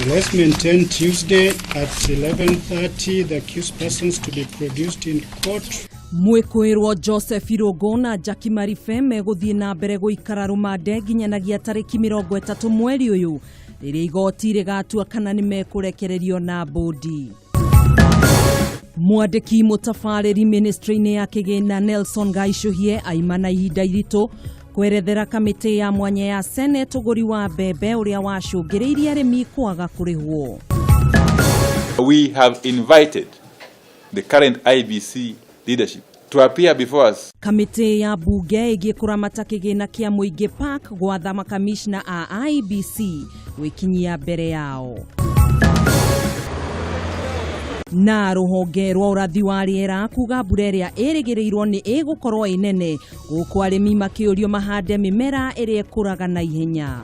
Let's maintain Tuesday at 11:30, the accused persons to be produced in court. Mwĩkũĩrwo Joseph Irũngũ na Jackie Maribe megũthiĩ na mbere gũikara rũmande nginyanagia tarĩki 30 mweri ũyũ, rĩrĩa igoti rĩgatua kana nĩ mekũrekererio na mbũndi. Mwandĩki mũtabarĩri ministry-inĩ ya kĩgĩna Nelson Gaicũhie aima na ihinda iritũ kwerethera kamĩtĩ ya mwanya ya Senate ũgũri wa mbembe ũrĩa wacũngĩrĩirie arĩmi kwaga kũrĩhwo. We have invited the current IEBC leadership to appear before us. Kamĩtĩ ya mbunge ĩgiĩ kũramata kĩgĩna kĩa mũingĩ PAC gwatha makamishna a IEBC gwĩkinyia mbere yao. Na rũhonge rwa ũrathi wa rĩera kuga mbura ĩrĩa ĩrĩgĩrĩirwo nĩ ĩgũkorwo ĩ nene, gũkũ arĩmi makĩũrio mahande mĩmera ĩrĩa ĩkũraga na ihenya.